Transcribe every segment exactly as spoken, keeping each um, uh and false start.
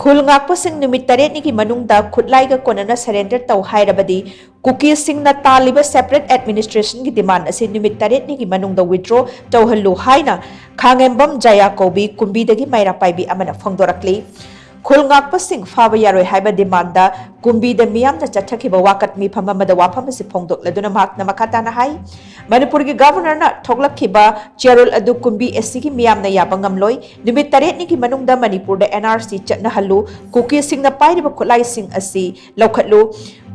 ꯈꯨꯜ ꯉꯥꯛꯄꯁꯤꯡ ꯅꯨꯃꯤꯠ ꯇꯔꯦꯠꯅꯤꯒꯤ ꯃꯅꯨꯡꯗ ꯈꯨꯠꯂꯥꯏꯒ ꯀꯣꯟꯅꯅ surrender ꯇꯧ ꯍꯥꯏꯔꯕꯗꯤ ꯀꯨꯀꯤꯁꯤꯡꯅ ꯇꯥꯜꯂꯤꯕ separate administrationꯒꯤ demand ꯑꯁꯤ ꯅꯨꯃꯤꯠ ꯇꯔꯦꯠꯅꯤꯒꯤ ꯃꯅꯨꯡꯗ withdraw ꯇꯧꯍꯜꯂꯨ ꯍꯥꯏꯅ ꯈꯥꯉꯦꯝꯕꯝ ꯖꯌꯥ ꯀꯧꯕꯤ ꯀꯨꯝꯕꯤꯗꯒꯤ ꯃꯩꯔꯥ ꯄꯥꯏꯕꯤ ꯑꯃꯅ ꯐꯣꯡꯗꯣꯔꯛꯂꯤ꯫ ꯈꯨꯜ ꯉꯥꯛꯄꯁꯤꯡ ꯐꯥꯕ ꯌꯥꯔꯣꯏ ꯍꯥꯏꯕ demandꯗ ꯀꯨꯝꯕꯤꯗ ꯃꯤꯌꯥꯝꯅ ꯆꯠꯊꯈꯤꯕ ꯋꯥꯀꯠ ꯃꯤꯐꯝ ꯑꯃꯗ ꯋꯥꯐꯝ ꯑꯁꯤ ꯐꯣꯡꯗꯣꯛꯂꯗꯨꯅ ꯃꯍꯥꯛꯅ ꯃꯈꯥ ꯇꯥꯅ ꯍꯥꯏ, ꯃꯅꯤꯄꯨꯔꯒꯤ Governorꯅ ꯊꯣꯛꯂꯛꯈꯤꯕ ꯆꯦꯔꯣꯜ ꯑꯗꯨ ꯀꯨꯝꯕꯤ SCꯒꯤ ꯃꯤꯌꯥꯝꯅ ꯌꯥꯕ ꯉꯝꯂꯣꯏ꯫ ꯅꯨꯃꯤꯠ ꯇꯔꯦꯠꯅꯤꯒꯤ ꯃꯅꯨꯡꯗ ꯃꯅꯤꯄꯨꯔꯗ NRC ꯆꯠꯅꯍꯜꯂꯨ꯫ ꯀꯨꯀꯤꯁꯤꯡꯅ ꯄꯥꯏꯔꯤꯕ ꯈꯨꯠꯂꯥꯏꯁꯤꯡ ꯑꯁꯤ ꯂꯧꯈꯠꯂꯨ꯫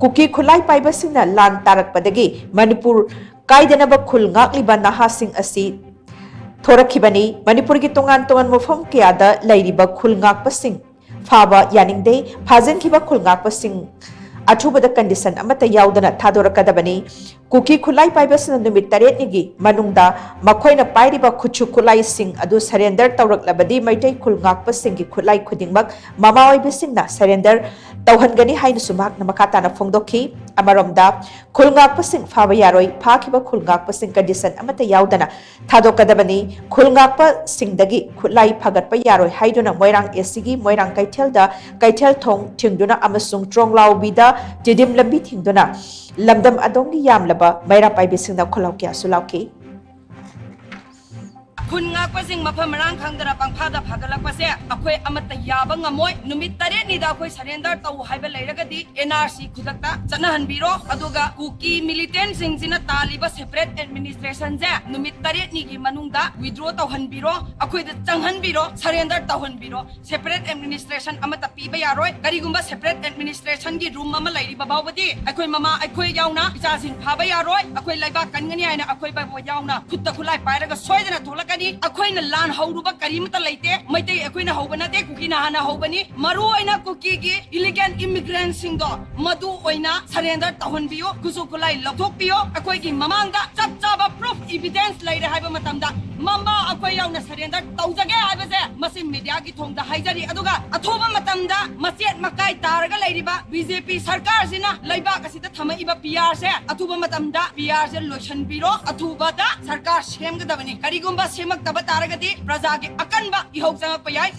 ꯀꯨꯀꯤ ꯈꯨꯠꯂꯥꯏ ꯄꯥꯏꯕꯁꯤꯡꯅ ꯂꯥꯟ ꯇꯥꯔꯛꯄꯗꯒꯤ ꯃꯅꯤꯄꯨꯔ ꯀꯥꯏꯗꯅꯕ ꯈꯨꯜ ꯉꯥꯛꯂꯤꯕ ꯅꯍꯥꯁꯤꯡ ꯑꯁꯤ ꯊꯣꯔꯛꯈꯤꯕꯅꯤ꯫ ꯃꯅꯤꯄꯨꯔꯒꯤ ꯇꯣꯉꯥꯟ ꯇꯣꯉꯥꯟꯕ ꯃꯐꯝ ꯀꯌꯥꯗ ꯂꯩꯔꯤꯕ ꯈꯨꯜ ꯉꯥꯛꯄꯁꯤꯡ ꯐꯥꯕ ꯌꯥꯅꯤꯡꯗꯦ꯫ ꯐꯥꯖꯤꯟꯈꯤꯕ ꯈꯨꯜ ꯉꯥꯛꯄꯁꯤꯡ ꯑꯊꯨꯕꯗ condition ꯑꯃꯠꯇ ꯌꯥꯎꯗꯅ ꯊꯥꯗꯣꯔꯛꯀꯗꯕꯅꯤ꯫ ꯀꯨꯀꯤ ꯈꯨꯠꯂꯥꯏ ꯄꯥꯏꯕꯁꯤꯡꯅ ꯅꯨꯃꯤꯠ ꯇꯔꯦꯠꯅꯤꯒꯤ ꯃꯅꯨꯡꯗ ꯃꯈꯣꯏꯅ ꯄꯥꯏꯔꯤꯕ ꯈꯨꯠꯁꯨ ꯈꯨꯠꯂꯥꯏꯁꯤꯡ ꯑꯗꯨ surrender ꯇꯧꯔꯛꯂꯕꯗꯤ ꯃꯩꯇꯩ ꯈꯨꯜ ꯉꯥꯛꯄꯁꯤꯡꯒꯤ ꯈꯨꯠꯂꯥꯏ ꯈꯨꯗꯤꯡꯃꯛ ꯃꯃꯥ ꯑꯣꯏꯕꯤꯁꯤꯡꯅ surrender ꯇꯧꯍꯟꯒꯅꯤ ꯍꯥꯏꯅꯁꯨ ꯃꯍꯥꯛꯅ ꯃꯈꯥ ꯇꯥꯅ ꯐꯣꯡꯗꯣꯛꯈꯤ꯫ ꯑꯃꯔꯣꯝꯗ, ꯈꯨꯜ ꯉꯥꯛꯄꯁꯤꯡ ꯐꯥꯕ ꯌꯥꯔꯣꯏ, ꯐꯥꯈꯤꯕ ꯈꯨꯜ ꯉꯥꯛꯄꯁꯤꯡ condition ꯑꯃꯠꯇ ꯌꯥꯎꯗꯅ ꯊꯥꯗꯣꯛꯀꯗꯕꯅꯤ꯫ ꯈꯨꯜ ꯉꯥꯛꯄꯁꯤꯡꯗꯒꯤ ꯈꯨꯠꯂꯥꯏ ꯐꯒꯠꯄ ꯌꯥꯔꯣꯏ ꯍꯥꯏꯗꯨꯅ ꯃꯣꯏꯔꯥꯡ SCꯒꯤ ꯃꯣꯏꯔꯥꯡ ꯀꯩꯊꯦꯜꯗ ꯀꯩꯊꯦꯜ ꯊꯣꯡ ꯊꯤꯡꯗꯨꯅ ꯑꯃꯁꯨꯡ ꯇ꯭ꯔꯣꯡꯂꯥꯎꯕꯤꯗ ꯇꯤꯗꯤꯝ ꯂꯝꯕꯤ ꯊꯤꯡꯗꯨꯅ ꯂꯝꯗꯝ ꯑꯗꯣꯝꯒꯤ ꯌꯥꯝꯂꯕ ꯃꯩꯔꯥ ꯄꯥꯏꯕꯤꯁꯤꯡꯅ ꯈꯨꯜꯂꯥꯎ ꯀꯌꯥꯁꯨ ꯂꯥꯎꯈꯤ꯫ ꯈꯨꯟ ꯉꯥꯛꯄꯁꯤꯡ ꯃꯐꯝ ꯃꯔꯥꯡ ꯈꯪꯗꯅ ꯄꯪꯐꯥꯗ ꯐꯥꯒꯠꯂꯛꯄꯁꯦ ꯑꯩꯈꯣꯏ ꯑꯃꯠꯇ ꯌꯥꯕ ꯉꯝꯃꯣꯏ꯫ ꯅꯨꯃꯤꯠ ꯇꯔꯦꯠꯅꯤꯗ ꯑꯩꯈꯣꯏ surrender ꯇꯧ ꯍꯥꯏꯕ ꯂꯩꯔꯒꯗꯤ NRC ꯈꯨꯗꯛꯇ ꯆꯠꯅꯍꯟꯕꯤꯔꯣ, ꯑꯗꯨꯒ ꯀꯨꯀꯤ militantꯁꯤꯡꯁꯤꯅ ꯇꯥꯜꯂꯤꯕ separate administrationꯁꯦ ꯅꯨꯃꯤꯠ ꯇꯔꯦꯠꯅꯤꯒꯤ ꯃꯅꯨꯡꯗ withdraw ꯇꯧꯍꯟꯕꯤꯔꯣ, ꯑꯩꯈꯣꯏꯗ ꯆꯪꯍꯟꯕꯤꯔꯣ, surrender ꯇꯧꯍꯟꯕꯤꯔꯣ꯫ Separate administration ꯑꯃꯠꯇ ꯄꯤꯕ ꯌꯥꯔꯣꯏ꯫ ꯀꯔꯤꯒꯨꯝꯕ separate administrationꯒꯤ room ꯑꯃ ꯂꯩꯔꯤꯕ ꯐꯥꯎꯕꯗꯤ ꯑꯩꯈꯣꯏ ꯃꯃꯥ, ꯑꯩꯈꯣꯏ ꯌꯥꯎꯅ ꯏꯆꯥꯁꯤꯡ ꯐꯥꯕ ꯌꯥꯔꯣꯏ꯫ ꯑꯩꯈꯣꯏ ꯂꯩꯕꯥꯛ ꯀꯟꯒꯅꯤ ꯍꯥꯏꯅ ꯑꯩꯈꯣꯏ ꯐꯥꯎꯕ ꯌꯥꯎꯅ ꯈꯨꯠꯇ ꯈꯨꯠꯂꯥꯏ ꯄꯥꯏꯔꯒ ꯁꯣꯏꯗꯅ ꯊꯣꯛꯂꯛꯀꯅꯤ꯫ ꯑꯩꯈꯣꯏꯅ ꯂꯥꯟ ꯍꯧꯔꯨꯕ ꯀꯔꯤꯃꯠꯇ ꯂꯩꯇꯦ꯫ ꯃꯩꯇꯩ ꯑꯩꯈꯣꯏꯅ ꯍꯧꯕ ꯅꯠꯇꯦ, ꯀꯨꯀꯤ ꯅꯍꯥꯅ ꯍꯧꯕꯅꯤ꯫ ꯃꯔꯨ ꯑꯣꯏꯅ ꯀꯨꯀꯤꯒꯤ illegal immigrantꯁꯤꯡꯗꯣ ꯃꯗꯨ ꯑꯣꯏꯅ surrender ꯇꯧꯍꯟꯕꯤꯌꯨ, ꯈꯨꯠꯁꯨ ꯈꯨꯠꯂꯥꯏ ꯂꯧꯊꯣꯛꯄꯤꯌꯨ꯫ ꯑꯩꯈꯣꯏꯒꯤ ꯃꯃꯥꯡꯗ ꯆꯞ ꯆꯥꯕ proof evidence ꯂꯩꯔꯦ ꯍꯥꯏꯕ ꯃꯇꯝꯗ ꯃꯃꯥ ꯑꯩꯈꯣꯏ ꯌꯥꯎꯅ surrender ꯇꯧꯖꯒꯦ ꯍꯥꯏꯕꯁꯦ ꯃꯁꯤ mediaꯒꯤ ꯊꯣꯡꯗ ꯍꯥꯏꯖꯔꯤ꯫ ꯑꯗꯨꯒ ꯑꯊꯨꯕ ꯃꯇꯝꯗ ꯃꯆꯦꯠ ꯃꯀꯥꯏ ꯇꯥꯔꯒ ꯂꯩꯔꯤꯕ BJP ꯁꯔꯀꯥꯔꯁꯤꯅ ꯂꯩꯕꯥꯛ ꯑꯁꯤꯗ ꯊꯝꯃꯛꯏꯕ PRꯁꯦ ꯑꯊꯨꯕ ꯃꯇꯝꯗ PRꯁꯦ ꯂꯣꯏꯁꯤꯟꯕꯤꯔꯣ꯫ ꯑꯊꯨꯕꯗ ꯁꯔꯀꯥꯔ ꯁꯦꯝꯒꯗꯕꯅꯤ꯫ ꯀꯔꯤꯒꯨꯝꯕ ꯁꯦꯝꯃꯛꯇꯕ ꯇꯥꯔꯒꯗꯤ ꯄ꯭ꯔꯖꯥꯒꯤ ꯑꯀꯟꯕ ꯏꯍꯧ ꯆꯪꯉꯛꯄ ꯌꯥꯏ꯫